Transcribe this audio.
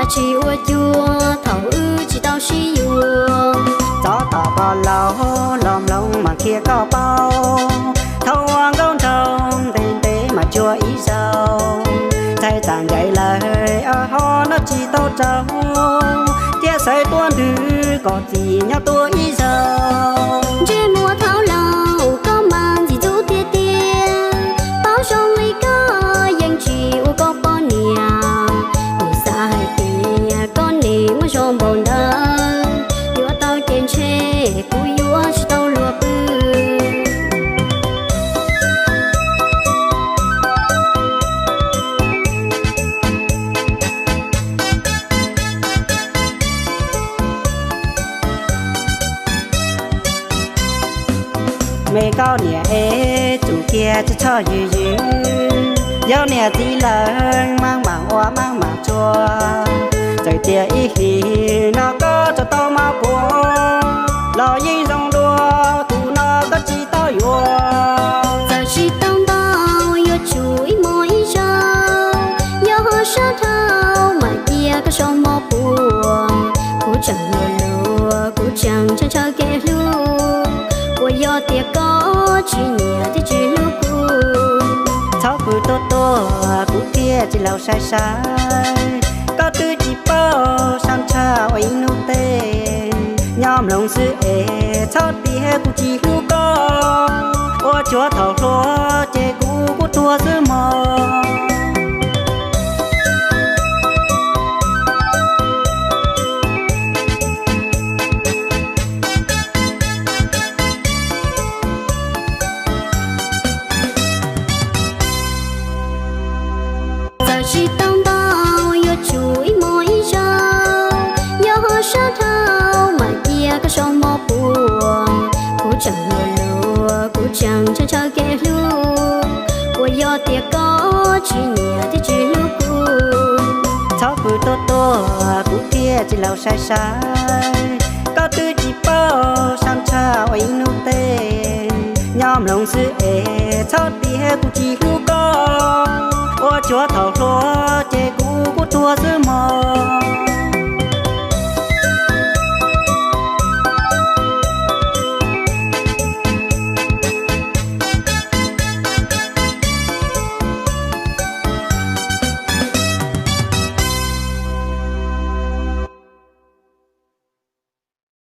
Tsis ua cuag thaum wb tsis tau sib yuav. Txov tom koj laus los mloog mas qhia koj paub. Thaum ua nkauj nraug ntev ntev mas tsuag ib zaug. Ntxhais txawm ncaim lawm ho noj tsis tau tsaug, thiaj xav tuaj ntws kom txim nyob tuaj ib zaug. Ntsej muag thaum laus koj mas ntxim ntxub tiag tiag, paub zoo li koj yeej tsis ua koj poj niam. Kuv xav hais tias koj niam muaj zog npaum ntawd, yuav tau ces ntshe kuv yuav tsis tau luag pw. Me koj niam es tsum kiag tsis txhob yws yws, yog niam txiv lawm mas mam ua mas mam tsuag. Txawm tias ib hlis no koj tsuas tau mov puav los yeej zoo dua, tus no koj tsis tau yuav. Txawm tsis tau ntau, yuav tsum ib hmos ib zaug, yog ho sab dhau mam cia koj sau mov puav. Kuv tseem luag luag, kuv tseem ntshaw ntshaw kev hlub, puas yog tias koj tsis nyiam thiaj tsis hlub kuv? Txhob pw tuaj tuaj, kuv thiaj tsis laus sai sai. Koj twb tsis paub sab ntsha ua ib hnub tej, nyob mloog xwb es txhob tias kuv tsis hlub koj. Ua cuag thaum hluas ces kuv kuj tuag xwb mog. Txawm tsis tau ntau, yuav tsum ib hmos ib zaug, yog ho sab dhau mam cia koj sau mov puav. Kuv tseem luag luag, kuv tseem ntshaw ntshaw kev hlub, puas yog tias koj tsis nyiam thiaj tsis hlub kuv? Txhob pw tuaj tuaj, kuv thiaj tsis laus sai sai. Koj twb tsis paub sab ntsha ua ib hnub tej, nyob mloog xwb es txhob tias kuv tsis hlub koj. Ua cuag thaum hluas ces kuv kuj tuag xwb mog.